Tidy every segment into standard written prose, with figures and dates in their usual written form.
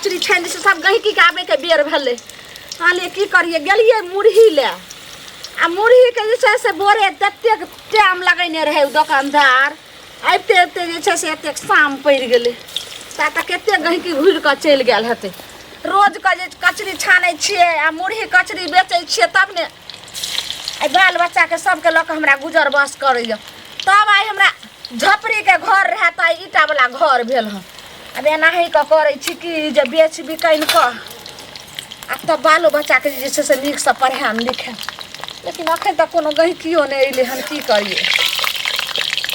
कचरी छानि दै छै सब गहिँकीके आबैके बेर भेलै। कहलियै की करियै, गेलियै मुरही लए आ मुरहीके जे छै से बोरे ततेक टाइम लगेने रहै ओ दोकानदार, अबिते अबिते जे छै से एतेक शाम पड़ि गेलै। ता तक कतेक गहिँकी घुरि कऽ चलि गेल हेतै। रोजके जे कचरी छानै छियै आ मुरही कचरी बेचै छियै तब ने आइ बाल बच्चाके सबके लऽ कऽ हमरा गुजर बस करैए। तब आइ हमरा झोपड़ीके घर रहए तऽ आइ ईटावला घर भेल हँ। आब एनाही कऽ करै छी कि जे बेच बिकनि कऽ आ तब बालो बच्चाके जे छै से नीकसँ पढ़ायब लिखायब, लेकिन एखन तक कोनो गहिकियो नहि अयलै हन। की करियै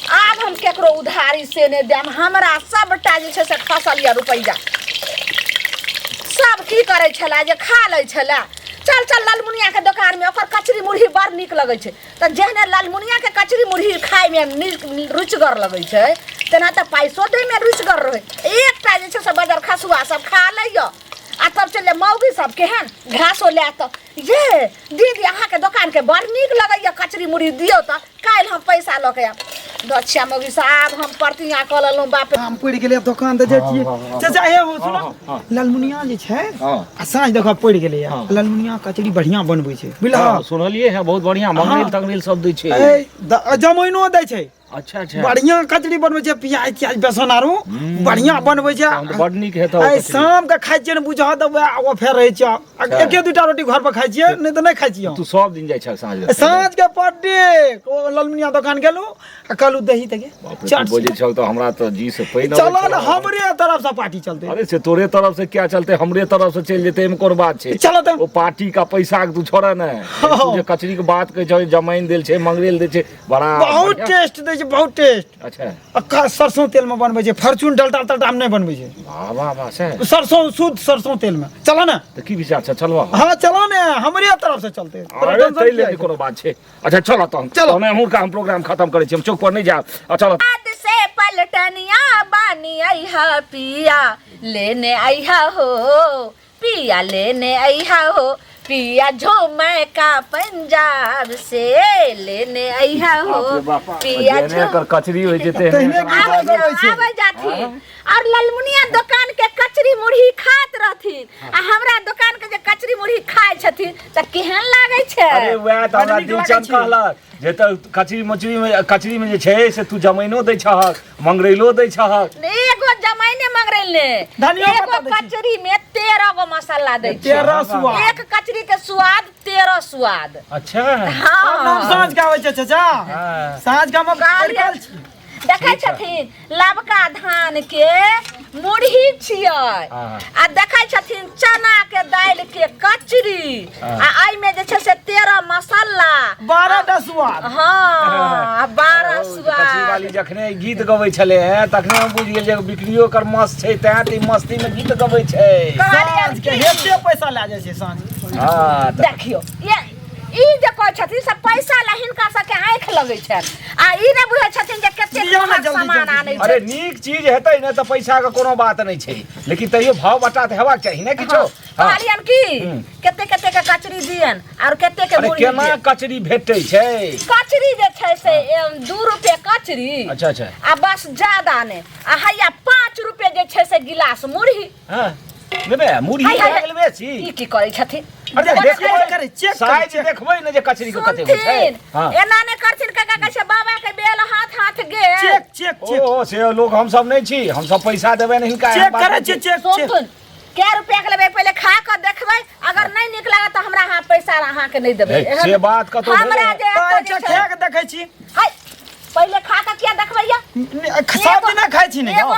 आब, हम केकरो उधारी से नहि देब। हमरा सबटा जे छै से खसल यऽ रुपैआ। सब की करै छलै जे खा लै छलै, चल चल ललमुनियाके दोकानमे ओकर कचरी मुरही बड़ नीक लगै छै। तऽ जेहने ललमुनियाके कचरी मुरही खायमे नीक रुचिगर लगै छै तेना तऽ पैसो दैमे रुचिगर रहै। एकटा जे छै से बजर खसुआ सब खा लैए आ तब चलि मौगी सब केहन घासो लए तऽ ये दीदी अहाँके दोकानके बड़ नीक लगैए कचरी मुरही, दियौ तऽ काल्हि हम पैसा लऽ के आयब। दक्षिया मौगी साहब हम प्रतिज्ञा कऽ लेलहुँ बाप। काम पड़ि गेलै, आब दोकान तऽ जाइ छियै। चाचा हे हो सुनो, ललमुनिया जे छै आ साँझ देखऽ पड़ि गेलै। ललमुनिया कचरी बढ़िआँ बनबै छै बुझलह? सुनलियै हँ, बहुत बढ़िआँ मंगरेल तंगरेल सब दै छै। जमैनो दै छै। अच्छा अच्छा। बढ़िया कचरी बनबै छै, प्याज त्याज बेसन आरू बढ़िया बनबै छै। तहन तऽ बड नीक हेतौ। आइ शाम के खाइ छियै ने बुझऽ तऽ वएह ओ फेर रहै छियै। एके दूटा रोटी घर पर खाइ छियै, नहि तऽ नहि खाइ छियै। तू सब दिन जाइ छह साँझ के? साँझ के पर डे ओ ललमुनिया दोकान गेलहुँ आ कहलहुँ दही तऽ बाप रे, तू बजै छह तऽ हमरा तऽ जी से पानि अबै चलऽ छौ। ने, हमरे तरफ से पार्टी चलतै। अरे से तोरे तरफ से क्या चलते, हमरे तरफ से चलि जेतै, एहिमे कोन बात छै? चलो तऽ। ओ पार्टी का पैसा के तू छोड़ ने। तू जे कचरी के बात कहै छह, जमाइन देल छै, मंगरेल देल छै, बड़ा बहुत बढ़िया। टेस्ट दै छै, बहुत टेस्ट। अच्छा। आ सरसों तेल में बनबै छै, फॉर्चून डलटा तलटा में नहि बनबै छै। वाह वाह वाह, से सरसों, शुद्ध सरसों तेल में। चलो ने। तऽ की विचार छै, चलबा? हाँ चलो ने, हमरे तरफ से चलते। तोरा अरे टेंशन ताहि लेल किया कोनो बात छै? अच्छा चलो तहन। चलो। तहन अहूँके हम प्रोग्राम खत्म करै छी, हम चौक पर नहि जायब। आ चलो। हाथ से पलटनिया बानी अइहा पिया लेने अइहा हो, पिया लेने अइहा हो, पिया झूमे का पंजाब से लेने अइहा हो, बाप रे बाप, पिया जेहने एकर कचरी होइ छै तेहने तेहने गीत आबै गबै छै। आबै जाथिन और ललमुनिया दोकान के कचरी मुरही खात रहथिन आ हमरा दोकान के जे कचरी मुरही खाय छथिन तऽ केहन लागै छै? अरे वएह तऽ हमरा बड नीक लागै दिलचन छै। कहलक जे तऽ कचरी मचरी मे, कचरी मे जे छै से तू जमैनो दै छहक, मंगरैलो दै छहक। एगो जमाइने मंगरैल ने, धनिया एगो पत्ता दै छी। कचरी में 13 गो मसाला दै छै। 13 स्वाद। एक कचरी के स्वाद 13 स्वाद। अच्छा। हाँ। हम साँझ के आबै छै चाचा। हाँ। साँझ के हम कहलियै। अरकल छी। देखै छथिन लबका धान के मुरही छियै आ देखै छथिन चना के दालि के कचरी आ एहिमे जे छै से 13 मसाला, 12 टा स्वाद। हाँ, 12 ओ, तऽ कचरी स्वाद। वाली जखने ई गीत गबै छलै हे तखने हम बुझि गेल जे बिक्रियो ओकर मस्त छै, तैं तऽ ई मस्ती मे गीत गबै छै। कहलियै साँझ के की? हेते पैसा लए जाइ छै साँझ के। हँ तऽ देखियौ ये ई जे कहै छथिन से पैसा ला हिनका सबके आँखि लगै छनि आ ई नहि बुझै छथिन जे कतेक दियौ ने महग जल्दी, सामान जल्दी। आनै अरे छै। नीक चीज हेतै ने तऽ पैसा के कोनो बात नहि छै, लेकिन तैयो भाव बटा तऽ हेबाक चाही ने किछो। हाँ, कहलियनि की हम्म। कते कते के कचरी दियनि और कते के अरे मुरही केना दियनि। कचरी भेटै छै? कचरी जे छै से 2 रुपए कचरी। अच्छा अच्छा। आ बस ज्यादा नहि, आ हैया 5 रुपए जे छै से गिलास मुरही। हाँ लेबै मुरही? हाय, हाय, भए गेल बेसी। ई की करै छथिन? अरे चेक देखबै करै, चेक करै, साइज चेक। देखबै ने जे कचरी के कते होइ छै। सुनथिन, हाँ। एना नहि करथिन काका, कहै छै बाबा के बेल हाथ हाथ गेल। Check check check. ओ से लोग हम सब नहि छी, हम सब पैसा देबै ने हिनका, एहन चेक बात करै नहि छियै, छै। Check check. सुनथुन, कै रुपया के लेबै? पहिले खा कऽ देखबै, अगर नहि नीक लागत तऽ हमरा अहाँ पैसा अहाँके नहि देबै। हे, से बात कतौ हमरा भेलै? जे तऽ एतऽ जे एकटा छै खा के देखै छी। हाय, पहिले खा कऽ किया देखबै या? सब दिना खाइ छी ने। एगो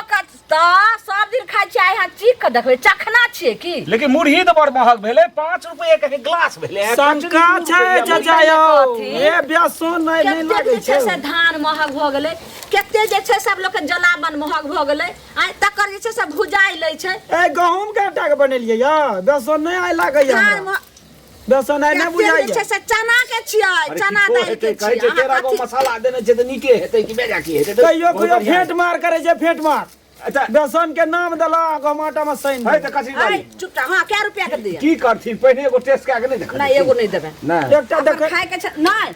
तऽ सब दिन खाइ छियै, आइ अहाँ चीख कऽ देखबै, चखना छियै की? लेकिन मुरही तऽ बड़ महग भेलै, 5 रुपये के गिलास भेलै। शंका छै चाचा यौ, ए बेसन नहि नहि कते लागै जे छै छै। से धान महग भऽ गेलै, कते जे छै सब लोक के जलावन महग भऽ गेलै, आइ तकर जे छै से भुजाइ लै छै। ए गहूम के आटा के बनेलियै या बेसन नहि आइ लागैया धान हमरा। बेसन आइ नहि कते जे बुझाइया छै से चना के छियै, अरे चना किछो दालि के हेतै, कहै छियै। छै अहाँ 13 गो कथी मसाला देने छै तऽ नीके हेतै कि बेजा की हेतै? तऽ कहियो बहुत कहियो बढ़िआँ। फेंट मार करै छै, फेंट मार। अच्छा। बेसन के नाम देलक गहूम आटा में सैन। है तऽ कचरी आइ वाली चुप हाँ, कै रुपया के दिअ? की करथिन, पहिने एगो टेस्ट कए के नहि देखल? नहि, एगो नहि देबै। नहि एकटा अपन देखै खाय के छै नहि।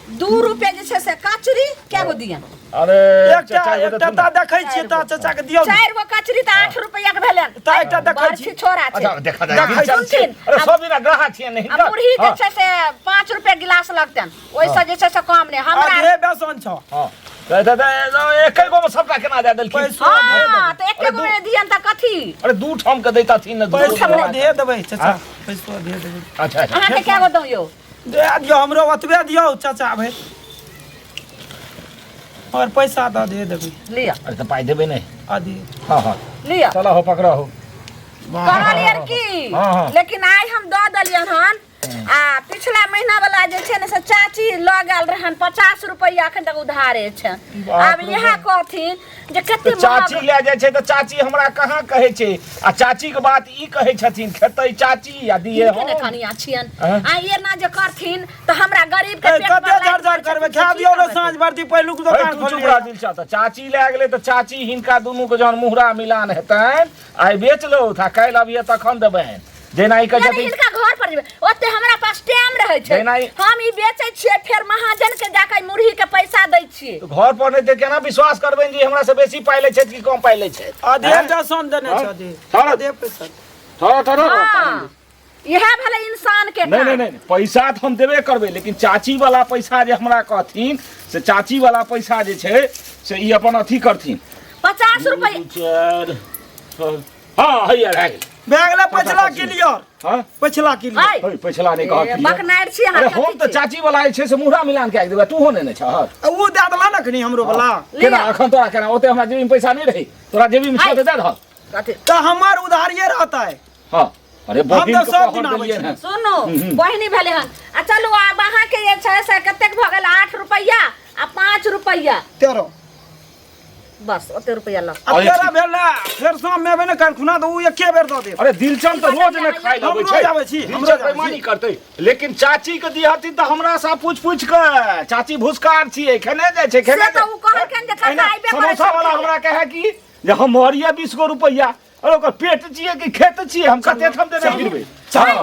2 रुपए जे छै से कचरी कै गो दियन? अरे एकटा चाचा एकटा देथुन ता ने। देखै छियै ता चाचा के दियौ ने। 4 गो कचरी तऽ 8 रुपैआ के भेलनि। ता एकटा देखै बर्फी छी। छोड़ा छै। अच्छा देखा जाए देखै दिलचन छै। सुनथिन। अरे सब दिना ग्राहक छियै नहीं आ मुरही जे छै से 5 रुपए गिलास लगतनि, ओहिसँ जे छै से कम नहि हमरा। आधे बेसन छौ। हां तऽ एके गो में सबटा केना दए देलखिन? पैसो आधे हाँ देबै। तऽ एके गो में दियन तऽ कथी? अरे दू ठाम के दैतथिन ने, दू पैसो ठाम। आधे देबै चाचा। हाँ? पैसो आधे देबै। अच्छा अच्छा। अहाँके कै गो दऊ यौ? दे दियौ हमरो ओतबे दियौ चाचा भरि और पैसा दऽ दे देबै। लिअ। अरे तऽ पाइ देबै नहि? आधे। हाँ हाँ। लिअ। चला हो पकड़ा हो। कहलियन की हाँ, हाँ। लेकिन आइ हम दऽ देलियन हन आ पिछला महीना वाला जे छै ने से चाची लऽ गेल रहन 50 रुपैआ अखन तक उधारे छै। बाप आब रे इएह बाप। कहथिन जे कते तऽ चाची महग लए जाइ छै तऽ चाची हमरा कहाँ कहै छै? आ चाची के बात ई कहै छथिन खेतै चाची आ दिए हिनके ने हम। कनिया छियन। आँय? आ एना जे करथिन तऽ हमरा गरीब के ए, पेट पर कते लाइट झर झर करबै? खा दियौ ने साँझ बरती पहिलुक है, दोकान तू चुप खोललियै। रह दिल तऽ चाची लए गेलै तऽ चाची हिनका दुनू के जहन मुहरा मिलान हेतनि आइ बेच लो आ काल्हि अबिहे तखन देबनि जेना ई कहै यानी छथिन। हिनका घर पर जेबै ओते हमरा पास टाइम रहै छै। जेना ई- हम ई बेचै छियै फेर महाजन के जाके मुरही के पैसा दै छियै। घर पर नहि तऽ केना विश्वास करबनि जे हमरा से बेसी पाइ लै छथि कि कम पाइ लै छथि? आधे आँय? बेसन देने हाँ? छै आधे। थोड़ा- आधे पैसा। थोड़ा थोड़ा हाँ इएह भेलै इंसान के नहीं काम। नहीं नहीं पैसा तऽ हम देबे करबै लेकिन चाची वाला पैसा जे हमरा कहथिन से चाची वाला पैसा जे छै से ई अपन अथी करथिन। 50 रुपैआ दू, चारि छओ, हाँ हैया भए गेल। भए गेलै पछिला क्लियर। हाँ? पछिला क्लियर। आइ, है, पछिला नहि कहत ए, क्लियर। बकनारि छी अहाँ अरे कथी हम तऽ छी? चाची वाला जे छै से मुहरा मिलान कए के देबै तूहो ने ने छह। आ ऊ दए देला ने कनी हमरो वाला। केना अखन तोरा केना ओते हमरा जेबीमे पैसा नहि रहै तोरा जेबीमे छौ तऽ दए दहक। कथी? तऽ हमर उधारिये रहतै। हाँ अरे हम बहिन तऽ के सब पहर दिन आबै देलियै छी। हन। सुनू बहिनी भेलै हन आ चलू आब अहाँके जे छै से कतेक भऽ गेल 8 रुपैआ आ 5 रुपैआ 13 बस ओते रुपैआ लऽ। आ अरे 13 ठीक। भेल ने फेर शाममे एबै ने काल्हि खुना तऽ ऊ एके बेर दऽ देब। अरे दिलचन तऽ रोज ने खाइ हम लबै रोज छै। आबै छी, हम दिलचन रोज आबै छी। बेईमानी करतै लेकिन चाची के दिहथिन तऽ हमरा से पूछ पूछ के चाची भुसकार छियै खेने जाइ छै खेने से तऽ ऊ कहलखिन जे काका अहिना अयबे करै समोसा वाला छलखिन। हमरा कहै कि जे हम मरिया 20 गो रुपैआ अरे ओकर पेट छियै कि खेत छियै हम कते ठाम देने फिरबै। चल।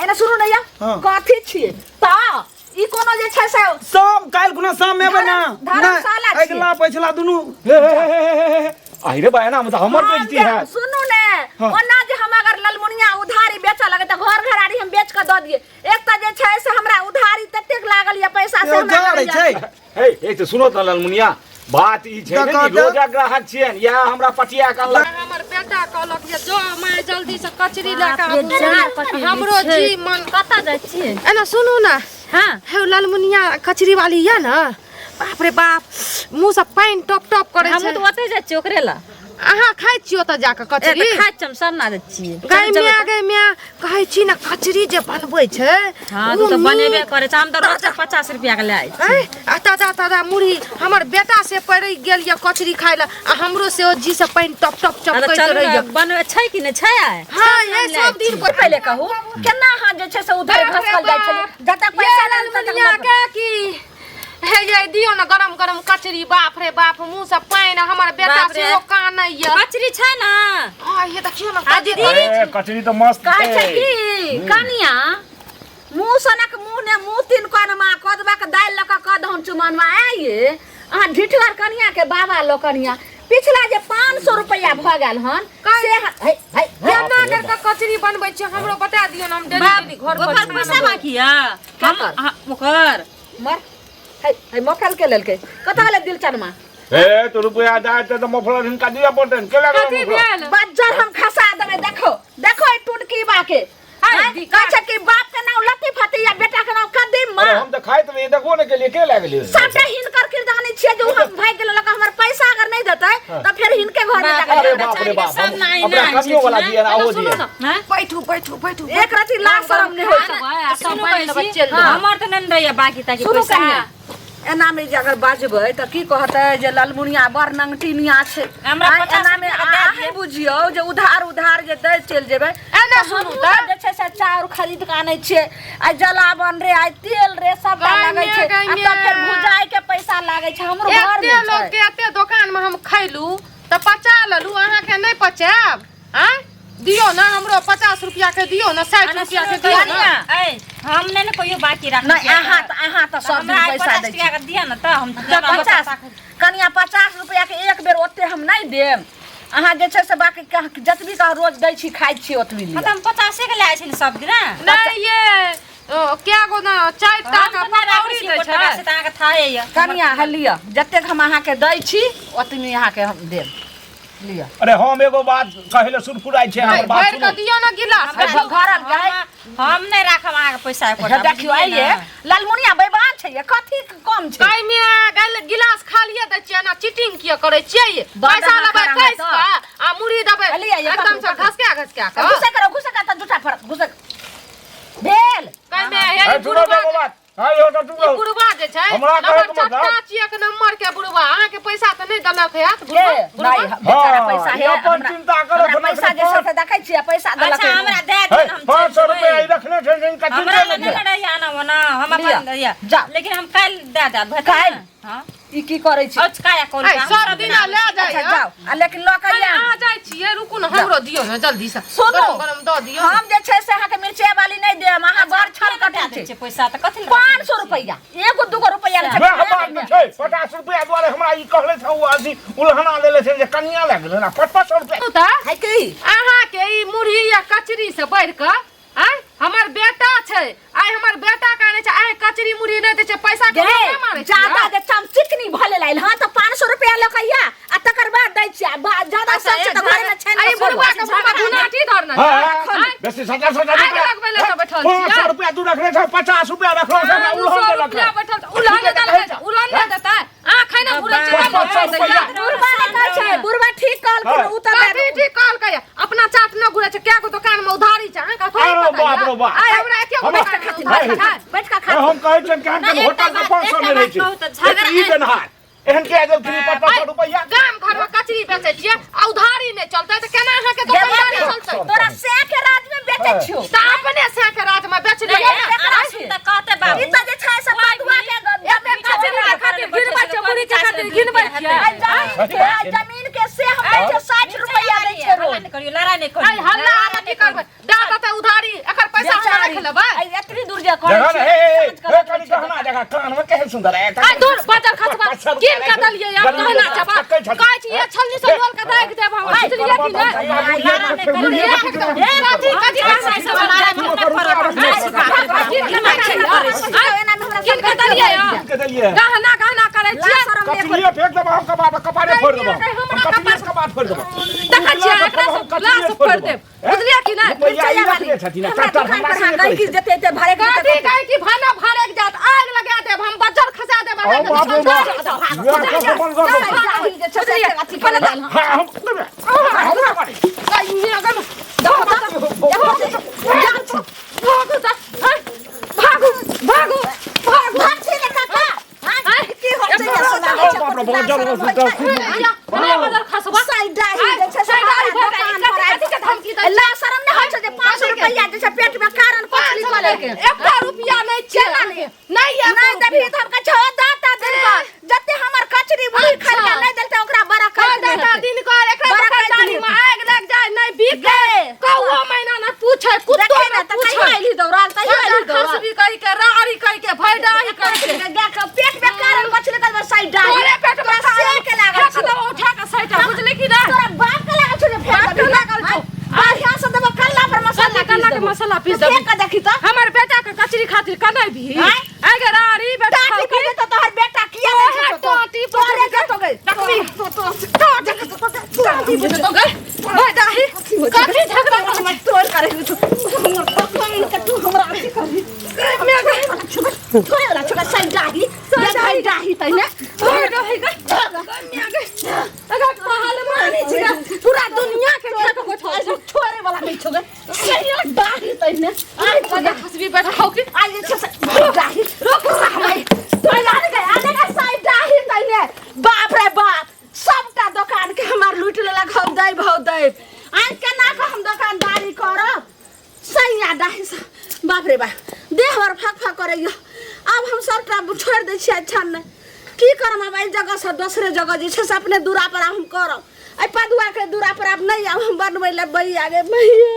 एने सुनू ने यौ हाँ। कथी छियै तऽ ई कोनो जे छै से शाम काल्हि खुना शाममे एबै ने। धर्मशाला नहि, छियै। अगिला पछिला दुनू। हे, हे, हे, हे, हे, हे। आहि रे बा एना मे तऽ हमर हम बेइज्जती जे- हैत। सुनू ने हाँ। ओना जे हम अगर ललमुनिया उधारी बेचऽ लगे तऽ घर घरारी हम बेच कऽ दऽ दियै। एक तऽ जे छै से हमरा उधारी ततेक लागल यऽ पैसा से यौ, हमरा जा लगैया। रै छै। हे हे तऽ सुनो तऽ ललमुनिया बात ई छै ने कि तऽ रोजा ग्राहक छियनि इएह हमरा पटिया के अनलक। हमर बेटा कहलक जे जो माय जल्दी से कचरी लए के बाप रे, आबू। जाड़ पकड़ि हमरो छै। जी मन कतऽ जाइ छियै? एना सुनू ने। हाँ। हे ललमुनिया कचरी वाली यऽ ने बाप रे बाप मुँह से पानि टप टप करै हमहूँ छै। तऽ ओतहि जाइ छियै ओकरे लए। अहाँ खाइ छियै ओतऽ जाकऽ ए, कचरी? तऽ खाइ छियै हम सब ना जाइ छियै। गै चलू, माय चलू। गै माय कहै छी ने कचरी जे बनबै छै हाँ ओ तू तऽ बनेबे नीक। करै छै हम तऽ रोज 50 रुपया के लए आइ छियै। ऐ, आ ताजा ताजा मुरही हमर बेटा से पड़ि गेल यऽ कचरी खाइ लए आ हमरो से जी से पानि टप टप हाँ, तऽ चपकैत चलू ने रहैया। बनबै छै कि नहि छै आइ? हाँ चलू ये ने, लए सब दिन छियै। पर पहिले कहू केना अहाँ जे छै से उधर बाप रे घसकल जाइ छलियै? बाप। जतऽ पैसा ये रहल ततऽ ललमुनिया लोक- के की हे ये दियौ ने गरम गरम कचरी बाप रे बाप मुँह से पानि हमर बेटा बाप रे। सेहो कानैया। कचरी छै ने? हाँ ये देखियौ ने आ दीदी। अरे कचरी तऽ मस्त कहै छै छै। की कनिया मुँह सनक मुँह ने मुँह तीन कनमा कदवा के दालि लऽ कऽ कदहन चुमनवा आइए अहाँ ढिठगर कनिया के बाबा लोकनिया पिछला जे 500 रुपैआ भऽ गेल हन से हे हे हे। केना कर के कचरी बनबै छियै हमरो बता दियौ ने हम डेली बाप डेली घर पर ओकर पैसा छानबै। बाकी यऽ? ककर? ओकर मर हे हे मफरल के लेलकै कतऽ गेलै दिलचनमा? हे तो रुपया दए देतै तऽ मफलर हिनका दिअ पड़तनि केला कथी भेल? बज्जर हम खसा देबै देखो देखो ई टुनकी बा के आइ, दी- कहै छै कि बाप के नाम लतीफती या बेटा के नाम कदीमा। अरे हम तऽ खाइत रहियै देखबो नहि केलियै के लए गेलियै? सबटा हिनकर किरदानी छियै जे उ हम भागि गेल लक हमर पैसा अगर नहि देतै तऽ फेर हिनके घर में जाके अरे झगड़ा बाप रे चलि बाप सब हम ना अपना एना कनियो वाला छै दिए ना एना ओहो सुनू दिए। ने हाँ? बैठू बैठू बैठू एक रति लाज शरम नहि होइ छै। सुनू पानि कहै छी, चलि जाउ। हमर तऽ नहि ने रहैया बाकी ताकी सुनू पैसा। कनिया एना में जे अगर बाजबै तऽ की कहतै जे ललमुनिया बड़ नंगटिनिया छै। हमरा आँय, 50 एना में रुपया दए अहाँ दिअ। बुझियौ जे उधार उधार जे दै चलि जेबै एना तऽ सुनू हमहूँ तऽ। जे छै से चाउर खरीद कऽ आनै छियै आइ जलावन रे आइ तेल रे सबटा गाय लगै छै मे, गाय आ तब फेर मे। भुजाइ के पैसा लागै छै हमरो घर एते मे लोक छै। के एते दोकान में हम खैलू तऽ पचा लेलू अहाँके नहि पचायब आँय? दियो ना हमरो 50 रुपया के दियो ना 60 रुपया के दियो ना। ए, हम नहीं ने कहियो बाकी राखै नहि छियै अहाँ तऽ अहाँ तऽ सब दिन हमरा आइ पैसा 50 दै छी। टका के दिअ ने तऽ हम तऽ 50 कनिया 50 रुपया के एक बेर ओते हम नहि देब। अहाँ जे छै से बाकी जतबी कह रोज दै छी खाइ छी ओतबी लिअ। तऽ हम 50 के ले आइ छी ने सब दिन। नहीं ये क्या गो ना 4 टा हम का तऽ नहि राखै पकौड़ी छियै दै एको टका छै। से तऽ अहाँके थाहे यऽ। कनिया हे लिअ, जतेक हम अहाँके दै छी ओतबी अहाँके हम देब, लिअ। अरे हम एगो बात कहै लए सुरफुराइ छै, हमर बात भरि कऽ सुनू। दियौ ना गिलास। घरल के हम नहि राखब अहाँके पैसा एको हे टा, देखियौ बुझलियै आइये ने? लालमुनिया बेईमान छै ये, कथी कम छै? गाय में गाय गिलास खालिए दै छियै ना चीटिंग किया करै छियै? बड़ पैसा अहाँ लेबै खराब कैस है तऽ। कऽ आ मुरही देबै लिअ, ये एकदम पकड़ू, से पकड़ू। घसका घसका कऽ। घुसे करो, घुसे करो, तऽ जूठा फड़त, घुसे भेल। गाय में हे हे, सुनू बुढ़वा एगो बात। हाँ, यौ, तऽ तू ई बुढ़वा जे छै हमरा नंबर कहैके मतलब- चट्टा छियै एक नंबर के बुढ़वा, अहाँके पैसा तऽ नहि देलक हैत के बुढ़वा? बुढ़वा? नहि बेचारा हाँ, पैसा ई हे अपन हमरा- चिंता करो, हमरा अपना पैसा जे छै से देखै छियै, पैसा देलक अच्छा हे। हमरा दए हे, दिअ ने, हम 500 चलि रुपया जेबै। ई रखने छै, हिनका चिंते हमरा नहि लग नहि छै। ने रहैया आना ओना, हम लिअ, अपन रहैया। जाउ। लेकिन हम काल्हि दए देब, भेटत काल्हि? ने? हाँ। ई की करै छी? औचका या कोन ऐ, काम? सब दिना लए अच्छा जाइए। जाउ आ लेकिन लऽ कऽ अरे, आयब। अहाँ जाइ छियै, रुकू ने, हमरो दियौ ने जल्दी से। सुनू। गरम गरम दऽ दियौ। हम जे छै से अहाँके मिरचाइ वाली नहि देब, अहाँ बड़ छल किया कटै दए दै छै। छियै पैसा तऽ कथी लए 500 रुपैआ, एगो दूगो रुपैआ नहि छै। वएह बात ने छै, 50 रुपया दुआरे हमरा ई कहले छै, ओ अथी उल्हना लेले छै जे कनिया लए गेलै ने, 55 रुपया। सुनू तऽ, है की? अहाँके ई मुरही या कचरी से बढ़ि कऽ आँय हमर बेटा छै, आइ हमर बेटा के आनै छै, आइ कचरी मुरही नहि दै छै, पैसा के गे, नहि मारै छै। जादा जे चमचिकनी भऽ लेल आयल हँ तऽ 500 रुपया लऽ कऽ आइया आ तकर बाद दै छियै। आ जादा अच्छा, सब छै तऽ घरमे छै ने आई बुढ़वा के बुढ़वा घुनाटी धरने छै। हाँ, हाँ, आँय? बेसी सटा सटा आगि रुपया। लगबै लए तऽ बैठल छियै। 500 रुपया तू रखने छै, 50 रुपया रखलो छै, हमरा दू उल्हन सौ देलक रुपया है। बैठल छै, उल्हन ठीक है, देलकै, कहै छौ। उल्हन नहि देतै। अहाँ खाना घुरै छियै, 500 रुपया। बुढ़वा नहि कहै छै, बुढ़वा ठीक कहलखिन, हाँ। उ तऽ कथी ठीक कहलकै? अपना चाट न घुरै छै, कए गो दुकान में उधारी छै, अहाँके थोड़ी अरे पता बाप रे यऽ? बाप। आइ हमरा एके गो हमरा- दुकान में है। उधारी छै। बैठ कऽ खा। ए, हम कहै छियनि कि अहाँके नहि, होटल एकटा के 500 बात- नहि रहै छै। एकटा बात कहू तऽ झगड़ा- एक ई देनहार एहन किया देलखिन ई 500 रुपया? गाम घर में कचरी बेचै छियै आ उधारी नहि चलतै तऽ केना अहाँके गे दोकानदारी बाप, चलतै? तोरा सै के राज में बेचै छियौ। तऽ अपने सै के राज में बेच लिअ नहि, ने। केकरा अहाँ छी? तऽ कहतै बाबू। ई तऽ जे छै से बटुआ के एते कचरी के खातिर गिनबै छियै, मुरही के खातिर गिनबै छियै। आइ जमीन के, आइ जमीन के से हम दै छियै 60 रुपया दै छियै हल्ला रोज। नहि करियौ, लड़ाइ नहि करियौ। आइ हल्ला आब की करबै? दए देतै उधारी, एकर पैसा हम बेचारी, राखि लेबै। आइ एतनी दूर जे करै जगह छियै, हे हे साँझ हे कऽ कनि गहना जगह कान में केहन सुंदर है। आइ दूर बजर खसबा कीन के देलियै आब गहना चबा कहै छी ये छलनी से लोल के दागि देब हम, बुझलियै कि नहि? कथी कथी भाषा सब कीन के दै छियै, कीन के देलियै के देलियै गहना गहना करै छियै। कचरिए फेंक देबो हम, कपार कपारे फोड़ देबो हम, कचरिए से कपार फोड़ देबो। देखै छियै एकरा सब ग्लास फोड़ि देब, बुझलियै कि नहि? रुपैआ ई रखने छथिन हमरा ट्रैक्टर दुकान हमरा पर से अहाँ नहि करै गैकी छै। जेते एते भरे कथी कहै कि भाना भाड़े जात आगि लगा देब हम, बजर खसा देब ओ अहाँके बाप रे बाप। दुकान। यार, सब बंद कर दो। हाँ, हम हमरा बारे। भागू भागू भागू। ओ बाप रे, बहुत जल शरम नहि होइ छै जे 500 रुपैआ जे छै पेट में कारण कचरी कऽ लेलकै। एकटा रुपया नहि छै, नहि नहि देबही तऽ हम कहै छियै, दाता दिन कऽ जते हमर कचरी मुरही खाइ लए नहि देलतै ओकरा बड़ा कह कष्ट देता हेतै। दिन कर एकरा बड़ा दुकानदारी में आगि लग जाए नहीं बिके कौओ महीना न पूछे कुत्तो देखै न ने तऽ पूछे। कहियो अयली दौड़ल, तहियो अयली दौड़ल। खसबी कहि के राड़ी कहि के भैडाही कहि के गाय के पेट में कारण कचरी करबै साइड डाही। तोरे पेट में तोरा से के लागल फेंक छौ। देबो उठा के साइड, बुझली कि नहि? तोरा बाप के लागल छौ जे फेंक बाप के देबही। लागल छौ। बढ़ियां से देबो कल्ला पर मसाला कल्ला के मसाला पीस देबो। फेंक के देखी तऽ। हमर बेटा के कचरी खातिर कनै भी आँय? आगे राड़ी बेटा टाटी करबै तऽ तोहर बेटा किया नहि तोहे छौ तो? टाटी तोरे के तो गई। देखबी। तो टाटी बुझतो गई भैडाही कथी झगड़ा हमर तोड़ करे तू हमर पकड़ के तू हमरा अथी करही। थोड़े वाला छोरा साइड डाही साइड डाही तैने अगर पहलवानी छियै पूरा दुनिया के खा के बैठल छै। छोड़े वाला नहीं छोगे साइड डाही तैने आइ बजा खसबी बैठ खाउ की आई जे छै से डाही रोक हमरा तोरा के आने का साइड डाही तैने। बाप रे बाप, सबटा दुकान के हमार लूट लेलक। हम दैब हौ दैब, आइ केना के हम दुकानदारी करब? सैया डाही से बाप रे बाप देह हमर फक फक करैया। आब हम सबटा छोड़ि दै छियै। अच्छा नहि की करब आब एहि जगह से दोसरे जगह जे छै से अपने दूरा पर हम करब। एहि पदुआ के दूरा पर आब नहि आब हम बनबै लए भैया गे भैया।